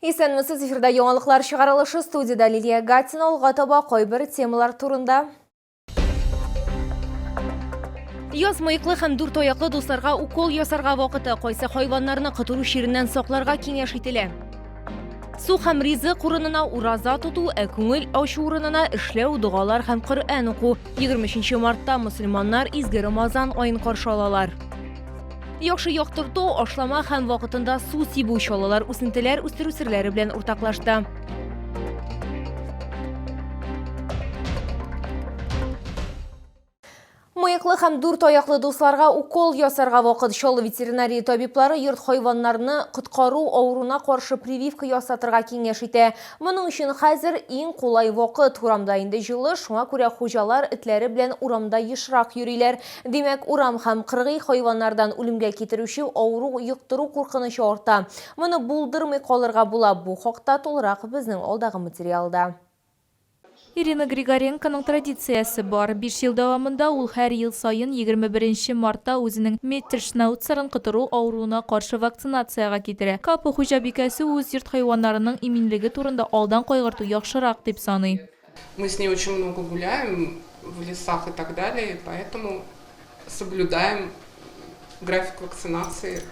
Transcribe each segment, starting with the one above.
Исәнмесез, эфирда яңалыклар чыгарылышы, студиядә Лилия Гатина. Алга таба кайбер темалар турында. Яз мыеклы һәм дүрт аяклы дусларга укол ясарга вакыты, кайсы хайваннарны котыру чиреннән сакларга киңәш ителә. Су һәм ризык урынына ураза тоту, ә күңел ачу урынына эшләү, догалар һәм Коръән уку. 23 мартта мөселманнар изге Рамазан аен каршы алалар. Яхшы яктырту, ашлама һәм вакытында су сибү чаллылар үсентеләр үстерү серләре белән уртаклашты. Мыеклы һәм дүрт аяклы дусларга укол ясарга вакыт. Чаллы ветеринария табиблары йорт хайваннарны коткару авыруына каршы прививка ясатырга киңәш итә. Моның өчен хәзер иң кулай вакыт. Урамда инде җылы, шуңа күрә хуҗалар этләре белән урамда ешрак йөриләр. Димәк, урам һәм кыргый хайваннардан үлемгә китерүче авыру йоктыру куркынычы арта. Моны булдырмый калырга була. Бу хакта тулырак безнең алдагы материалда. Ирина Григоренконың традициясе бар. Биш ел дәвамында ул һәр ел саен 21 нче мартта үзенең Миттельшнауцерын котыру авыруына каршы вакцинациягә китерә. Капо хуҗабикәсе үз йорт хайваннарының иминлеге турында алдан кайгырту яхшырак дип саный. Мы с ней очень много гуляем в лесах и так далее, поэтому соблюдаем график вакцинации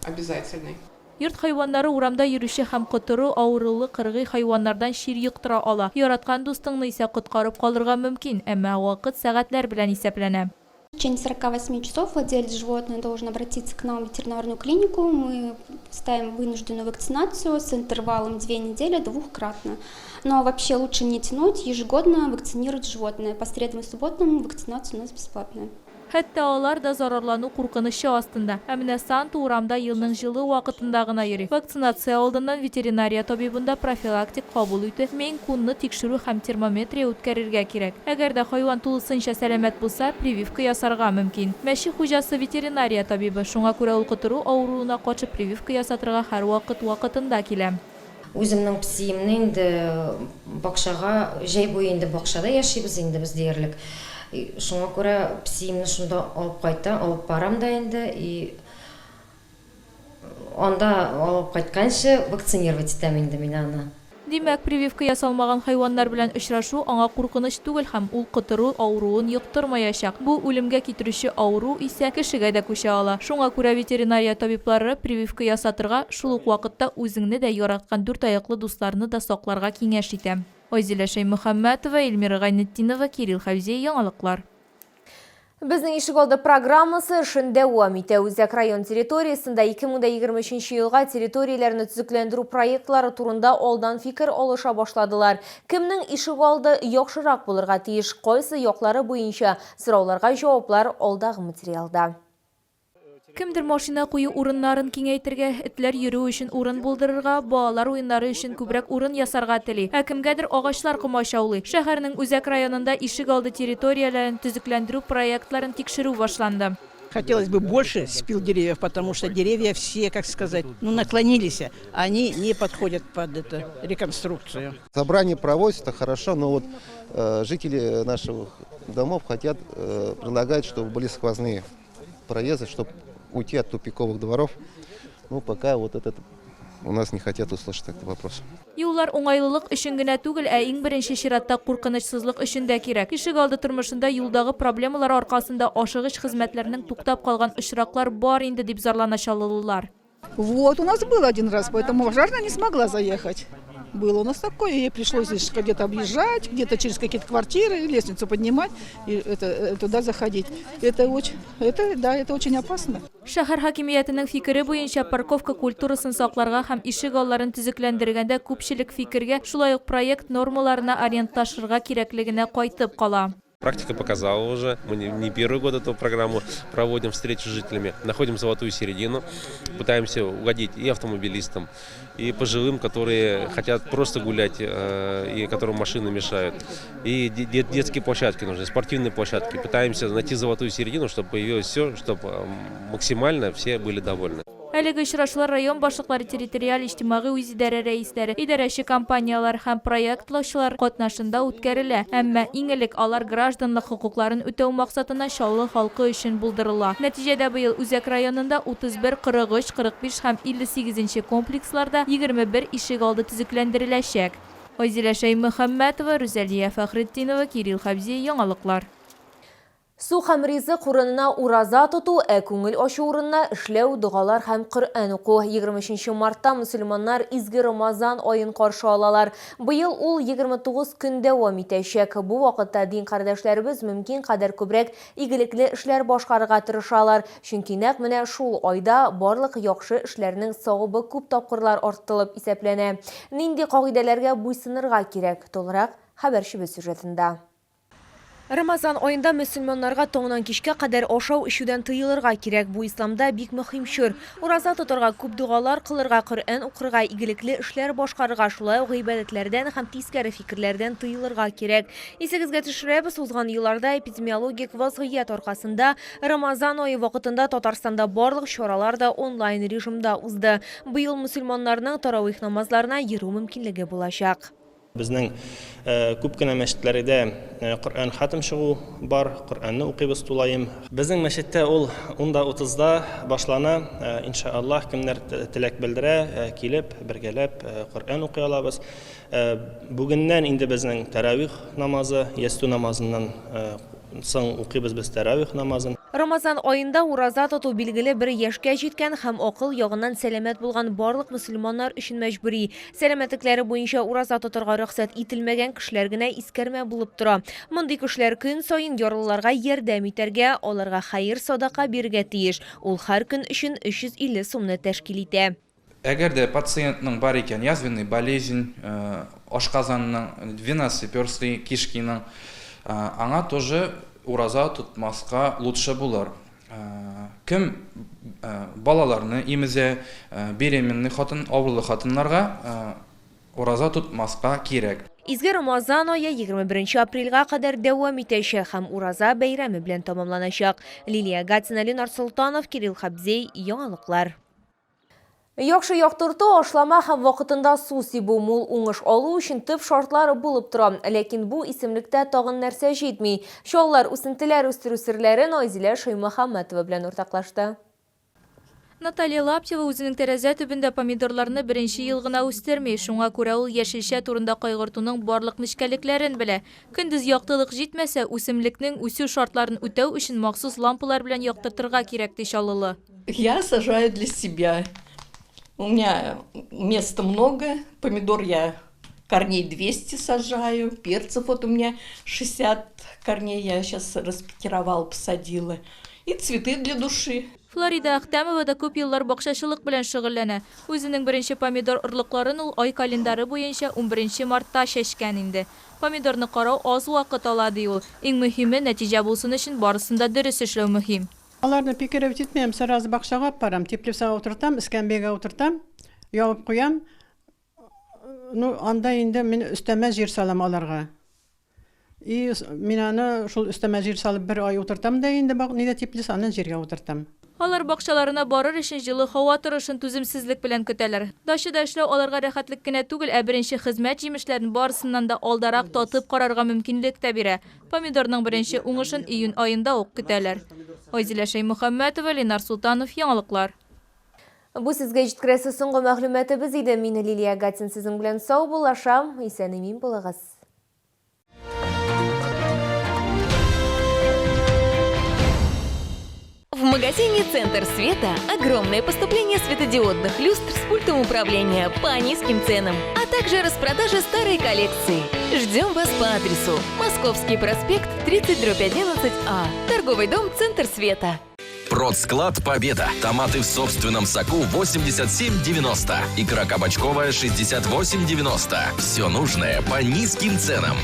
обязательный. Йорт хайваннары урамда йөрүче һәм котыру авырулы кыргый хайваннардан чир йоктыра ала. Яраткан дустыңны исә коткарып калырга мөмкин, әмма вакыт сәгатьләр белән исәпләнә. В течение 48 часов владелец животного должен обратиться к нам в ветеринарную клинику. Мы ставим вынужденную вакцинацию с интервалом 2 недели двухкратно. Но вообще лучше не тянуть, ежегодно вакцинировать животное. По средам и субботам вакцинация у нас бесплатная. Хәтта алар да зарарлану куркынычы астында. Ә менә Санта урамда елның җылы вакытында гына йөри. Вакцинация алдыннан ветеринария табибында профилактик кабул итү, Мейн-кунны тикшерү һәм термометрия үткәрергә кирәк. Әгәр дә хайван тулысынча сәламәт булса, прививка ясарга мөмкин. Мәче хуҗасы ветеринария табибы, шуңа күрә ул котыру авыруына каршы прививка ясатырга һәрвакыт вакытында килә. Үземнең песиемне инде бакчага, җәй буе инде бакчада яшибез инде без диярлек. Шуңа күрә песиемне шунда алып кайта, алып барам да инде и анда алып кайтканчы вакцинировать итәм инде мин аны. Димәк, прививка ясалмаган хайваннар белән очрашу аңа куркыныч түгел һәм ул котыру авыруын йоктырмаячак. Бу үлемгә китерүче авыру исә кешегә дә күчә ала. Шуңа күрә ветеринария табиблары прививка ясатырга, шул ук вакытта үзеңне дә, яраткан дүрт аяклы дусларны да сакларга киңәш итә. Айзилә Шәймөхәммәтова, Эльмира Гайнетдинова, Кирилл Хәүзиев, Яңалыклар. Безнең ишегалды программасы эшен дәвам итә. Үзәк район территориясендә 2023 елга территорияләрне төзекләндерү проектлары турында алдан фикер алыша башладылар. Кемнең ишегалды яхшырак булырга тиеш, кайсы яклары буенча, сорауларга җаваплар алдагы материалда. Кемдер машина кую урыннарын киңәйтергә, этләр йөрү өчен урын булдырырга, балалар уеннары өчен күбрәк урын ясарга тели. Ә кемгәдер агачлар комачаулый. Шәһәрнең үзәк районында ишек алды территорияләрен төзекләндерү проектларын тикшерү башланды. Хотелось бы больше спил деревьев, потому что деревья все, как сказать, ну наклонились, они не подходят под эту реконструкцию. Собрание проводится, хорошо, но вот жители наших домов хотят, предлагают, чтобы были сквозные проезды, чтобы уйти от тупиковых дворов. Ну, пока вот этот у нас не хотят услышать этот вопрос. Юллар уңайлылык өчен генә түгел, ә иң беренче чиратта куркынычсызлык өчен дә кирәк. Ишегалды тормышында юлдагы проблемалар аркасында ашыгыч хезмәтләрнең туктап калган очраклар бар инде, дип зарлана чаллылылар. Вот, у нас был один раз, поэтому пожарная не смогла заехать. Было у нас такое, ей пришлось здесь где-то объезжать, где-то через какие-то квартиры, лестницу поднимать и это, туда заходить. Это очень, это, да, это очень опасно. Шәһәр хакимиятенең фикере буенча, парковка культурасын сакларга һәм ишек алларын төзекләндергәндә күпчелек фикергә, шулай ук проект нормаларына ориентлашырга кирәклегенә кайтып кала. Практика показала уже, мы не первый год эту программу проводим, встречу с жителями, находим золотую середину, пытаемся угодить и автомобилистам, и пожилым, которые хотят просто гулять и которым машины мешают, и детские площадки нужны, спортивные площадки. Пытаемся найти золотую середину, чтобы появилось все, чтобы максимально все были довольны. Әлеге очрашулар район башлыклары, территориаль иҗтимагый үзидарә рәисләре, идарәче компанияләр һәм проектлаучылар катнашында үткәрелә. Әмма, иң элек, алар гражданлык хокукларын үтәү максатыннан Чаллы халкы өчен булдырыла. Нәтиҗәдә быел Үзәк районында 31, 43, 45 һәм 58 нче комплексларда 21 ишек алды төзекләндереләчәк. Айзилә Шәймөхәммәтова, Рүзәлия Фәхретдинова, Кирилл Хәбзиев, Яңалыклар. Су һәм ризык урынына ураза тоту, ә күңел ачу урынына эшләү, догалар һәм Коръән уку. 23 мартта мөселманнар изге Рамазан аен каршы алалар. Быел ул 29 көн дәвам итәчәк. Бу вакытта дин кардәшләребез мөмкин кадәр күбрәк игелекле эшләр башкарырга тырышалар, чөнки нәкъ менә шул айда барлык яхшы эшләрнең савабы күп тапкырлар арттылып исәпләнә. Нинди кагыйдәләргә буйсынырга кирәк? Тулырак, хәбәрчебез сюжетында. Рамазан аенда мөселманнарга таңнан кичкә кадәр ашау-эчүдән тыелырга кирәк. Бу исламда бик мөһим чор. Ураза тотарга, күп догалар кылырга, Коръән укырга, игелекле эшләр башкарырга, шулай ук гыйбадәтләрдән һәм тискәре фикерләрдән тыелырга кирәк. Исегезгә төшерәбез, узган елларда эпидемиологик вазгыять аркасында Рамазан ае вакытында Татарстанда барлык чаралар да онлайн режимда узды. Быел мөселманнарның таравих намазларына йөрү мөмкинлеге булачак. Безнең күп кенә мәчетләрдә Коръән хатм чыгу бар, Коръәнне укыйбыз тулаем. Безнең мәчеттә ул 10:30-да башлана. Инша Аллаһ, кемнәр теләк белдерә, килеп, бергәләп Коръән укый алабыз. Бүгеннән инде безнең тәравих намазы, ястү намазыннан соң укыйбыз без тәравих намазын. Рамазан аенда ураза тоту билгеле бер яшькә җиткән һәм акыл ягыннан сәламәт булган барлык мөселманнар өчен мәҗбүри. Сәламәтлекләре буенча ураза тотарга рөхсәт ителмәгән кешеләр генә искәрмә булып тора. Мондый кешеләр көн саен ярлыларга ярдәм итәргә, аларга хәер-садака бирергә тиеш. Ул һәр көн өчен 350 сумны тәшкил итә. Әгәр дә пациентның бар икән язвенный болезнь, ашказанының, двенадцатиперстный кишкиның, аңа тоже ураза тотмаска лучше булыр. Кем балаларны имезә, беременный хатын, авырлы хатыннарга ураза тотмаска кирәк. Изге Рамазан ае 21 апрельгә кадәр дәвам итәчәк һәм Ураза бәйрәме белән тәмамланачак. Лилия Гатина, Ленар Солтанов, Кирилл Хабзей, Яңалыклар. Яхшы яктырту, ашлама һәм вакытында су сибү мул уңыш алу өчен төп шартлар булып тора. Ләкин бу исемлектә тагын нәрсә җитми? Чаллар үсентеләр үстерү серләрен Айзилә Шәймөхәммәтова белән уртаклашты. Наталья Лаптева үзенең тәрәзә төбендә помидорларны беренче ел гына үстерми, шуңа күрә ул яшелчә турында кайгыртуның барлык нечкәлекләрен белә. Көндез яктылык җитмәсә, үсемлекнең үсү шартларын үтәү өчен махсус лампалар белән яктыртырга кирәк, ди чаллылы. Я сажаю для себя. У меня места много, помидор я корней 200 сажаю, перцев вот у меня 60 корней я сейчас распикировала, посадила. И цветы для души. Флорида Әхтәмова да күп еллар бакчачылык белән шөгыльләнә. Үзенең беренче помидор орлыкларын ул ай календаре буенча унберенче мартта чәчкән инде. Помидорны карау аз вакыт ала, ди ул. Иң мөһиме, нәтиҗә булсын өчен барысын да дөрес эшләү мөһим. Аларны пикировать итмим, сразу бакчага алып барам, теплицага утыртам, эскәмиягә утыртам, ябып куям. Ну, анда инде мин өстәмә җир салам аларга. И мин аны шул өстәмә җир салып бер ай утыртам да инде бак, нидә теплица, аннан җиргә утыртам. Алар бакчаларына барыр өчен җылы һава торышын түземсезлек белән көтәләр. Дачада эшләү аларга рәхәтлек кенә түгел, ә беренче хезмәт җимешләрен барысыннан да алдарак татып карарга мөмкинлек тә бирә. Помидорның беренче уңышын июнь аенда ук көтәләр. Айзилә Шәймөхәммәтова, Ленар Солтанов, Яңалыклар. Бу сезгә җиткерәсе соңгы мәгълүматыбыз иде. Мин Лилия Гатин сезнең белән саубуллашам. Исән-имин булыгыз. В магазине «Центр света» огромное поступление светодиодных люстр с пультом управления по низким ценам, а также распродажа старой коллекции. Ждем вас по адресу Московский проспект 30-11А, торговый дом «Центр света». Продсклад «Победа». Томаты в собственном соку 87,90. Икра кабачковая 68,90. Все нужное по низким ценам.